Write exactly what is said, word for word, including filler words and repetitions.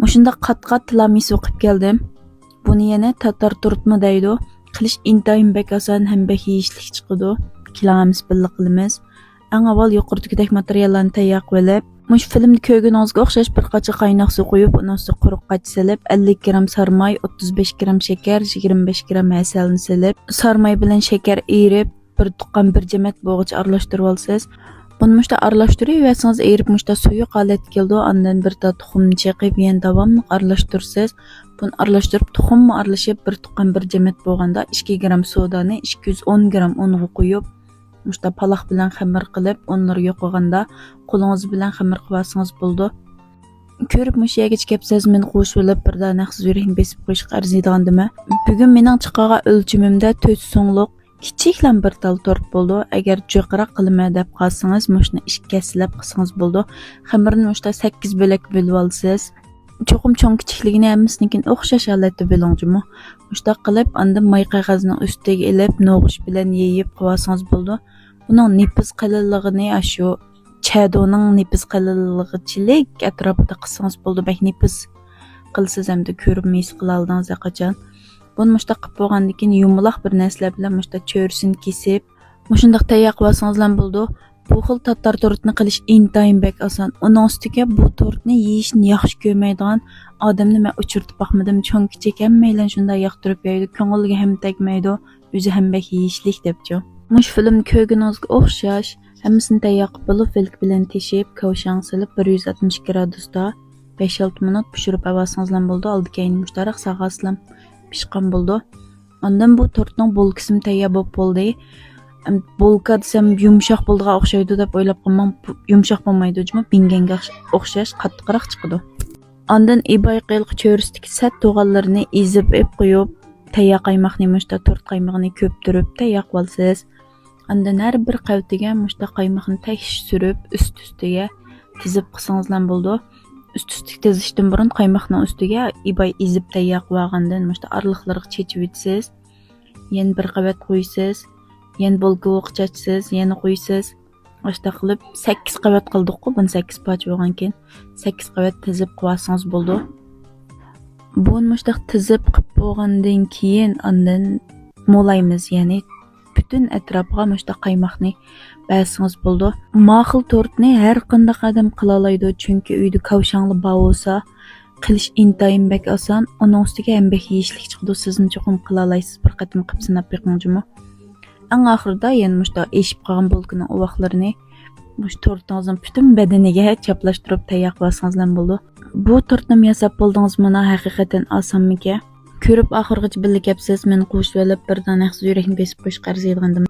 مۇشۇنداق قات-قات تىلامىسۇ قىلىپ كەلدىم. بۇنى يەنە تاتار تورتمۇ دەيدۇ. قىلىش ئىنتايىن بەك ئاسان ھەم بەك يېيىشلىك چىقىدۇ. كېلىڭ ھەممىسى بىللە قىلىمىز. ئەڭ ئاۋۋال يۇقىرىدىكىدەك ماتېرىياللارنى تەييار قىلىۋېلىپ، مۇشۇ فىلىمدا كۆرگىنىڭىزگە ئوخشاش بىر قاچا قايناق سۇ قۇيۇپ، ئۇنىڭ ئۈستىگە قۇرۇق قاچا سېلىپ، ئەللىك گرام سارماي، ئوتتۇز بەش گرام شېكەر، يىگىرمە بەش گرام ھەسەلنى سېلىپ، سارماي بىلەن شېكەر ئېرىپ، بىر تۇغقان بىر جەمەت بولغۇچە ئارىلاشتۇرۇۋالىسىز. بۇنى مۇشتا ئارىلاشتۇرۇۋەرسىڭىز ئېرىپ مۇشتا سۇيۇق ھالەتكە كېلىدۇ. ئاندىن بىر تال تۇخۇمنى چېقىپ يەنە داۋاملىق ئارىلاشتۇرىسىز. بۇنى ئارىلاشتۇرۇپ تۇخۇممۇ ئارىلىشىپ بىر تۇغقان بىر جەمەت بولغاندا ئىككى گرام سودانى ئىككى يۈز ئون گرام ئۇنغا قۇيۇپ، مۇشتا پالاق بىلەن خېمىر قىلىپ ئۇنلىرى يوقىغاندا قولىڭىز بىلەن خېمىر قىلىۋالسىڭىز بولىدۇ. كۆرۈپ مۇشۇ يەرگىچە كەپسىز مېنى قوشۇۋېلىپ بىردەم ھەقسىز يۈرەكنى بېسىپ قويۇشقا ئەرزىيدىغاندىمەن. بۈگۈن مېنىڭ چىقارغان ئۆلچىمىمدە تۆت سۇڭلۇق كىچىكلەم بىر تال تورت بولىدۇ. ئەگەر جىقراق قىلىمەن دەپ قالسىڭىز، مۇشۇنى ئىككى ھەسسىلەپ قىلسىڭىز بولىدۇ. خېمىرنى مۇشتا سەككىز بۆلەككە بۆلۈۋالىسىز. چوقۇم چوڭ كىچىكلىكىنى ھەممىسىنىڭكىنى ئوخشاش ھالەتتە بۆلۈڭ جۇمۇ. مۇشتاق قىلىپ، ئاندىن ماي قەغەزنىڭ ئۈستىگە ئېلىپ، نوغۇچ بىلەن يېيىپ قىلىۋالسىڭىز بولىدۇ. بۇنىڭ نېپىز قېلىنلىقىنى ئاشۇ چەدونىڭ نېپىز قېلىنلىقىچىلىك ئەتراپىدا قىلسىڭىز بولىدۇ. بەك نېپىز قىلسىز ھەمدە كۆرۈپ مەيس قىلالىدىڭىز ھەرقاچان. بۇنى مۇشتاق قىلىپ بولغاندىن كېيىن يۇمىلاق بىر نەرسىلەر بىلەن مۇشتاق چۆرىسىنى كېسىپ، مۇشۇنداق تەييار قىلىۋالسىڭىزلا بولىدۇ. بۇ خىل تاتار تورتىنى قىلىش ئىنتايىن بەك ئاسان. ئۇنىڭ ئۈستىگە بۇ تورتنى يېيىشنى ياخشى كۆرمەيدىغان ئادەمنى مەن ئۇچرىتىپ باقمىدىم. چوڭ كىچىك ھەممەيلەن شۇنداق ياقتۇرۇپ يەيدۇ. كۆڭۈلگە ھەم تەگمەيدۇ. ئۆزى ھەم بەك يېيىشلىك دەپچۇ. مۇشۇ فىلىمنى كۆرگىنىڭىزگە ئوخشاش، ھەممىسىنى تەييار قىلىپ بولۇپ، ۋىلكا بىلەن تېشىپ، كاۋشاڭ سېلىپ، بىر يۈز ئاتمىش گرادۇستا بەش-ئالتە مىنۇت پىشۇرۇپ ئەۋالسىڭىزلا بولىدۇ. ئالدى كەينى مۇشتاراق ساغاسىلام پىشقان بولىدۇ. ئاندىن بۇ تورتنىڭ بولكىسىمۇ تەييار بولۇپ بولدى. ئەم، بولكا دېسەم يۇمشاق بولىدىغان ئوخشايدۇ دەپ ئويلاپ قالماڭ، بۇ يۇمشاق بولمايدۇ جۇمۇ، بىڭگەنگە ئوخش-، ئوخشاش قاتتىقراق چىقىدۇ. ئاندىن ئىباي قىلىق چۆرىسىدىكى سەت تۇغانلىرىنى ئېزىپ ئېپ قويۇپ، تەييار قايماقنى مۇشتا تورت قايمىقىنى كۆپتۈرۈپ تەييار قىلىسىز. ئاندىن ھەر بىر قەۋىتىگە مۇشتا قايماقنى تەكشى سۈرۈپ، ئۈست-ئۈستىگە تىزىپ قىلسىڭىزلا بولىدۇ. ئۈست-ئۈستىگە تىزىشتىن بۇرۇن قايماقنىڭ ئۈستىگە ئىباي ئېزىپ تەييار قىلىۋالغاندىن مۇشتا ئارىلىقلىرىغا چېچىۋېتىسىز. يەنە بىر قەۋەت قويىسىز. يەنە بولكا بولكا چاچىسىز، يەنە قويىسىز. ئاشۇنداق قىلىپ سەككىز قەۋەت قىلدۇققۇ، بۇنى سەككىز پارچە بولغانكىن سەككىز قەۋەت تىزىپ قىلىۋالسىڭىز بولىدۇ. بۇنى مۇشتاق تىزىپ قىلىپ بولغاندىن كېيىن ئاندىن مولايمىز، يەنى پۈتۈن ئەتراپىغا مۇشتاق قايماقنى بەرسىڭىز بولىدۇ. ما خىل تورتنى ھەر قانداق ئادەم قىلالايدۇ، چۈنكى ئۆيدە كاۋشاڭلا بار بولسا قىلىش ئىنتايىن بەك ئاسان. ئۇنىڭ ئۈستىگە ھەم بەك يېيىشلىك چىقىدۇ. سىزمۇ چوقۇم قىلالايسىز، بىر قېتىم قىلىپ سىناپ بېقىڭ جۇمۇ. ئەڭ ئاخىرىدا يەنە مۇشۇنداق ئېشىپ قالغان بولكىنىڭ ئۇۋاقلىرىنى مۇشۇ تورتىڭىزنىڭ پۈتۈن بەدىنىگە چاپلاشتۇرۇپ تەييار قىلىۋالسىڭىزلا بولىدۇ. بۇ تورتنىمۇ ياساپ بولدىڭىزمۇ؟ مانا ھەقىقەتەن ئاسانمىكەن؟ كۆرۈپ ئاخىرغىچە بىللە كەپسىز، مېنى قوشۇۋېلىپ بىر دانە ھەقسىز يۈرەكنى بېسىپ قويۇشقا ئەرزىيدىغاندىم.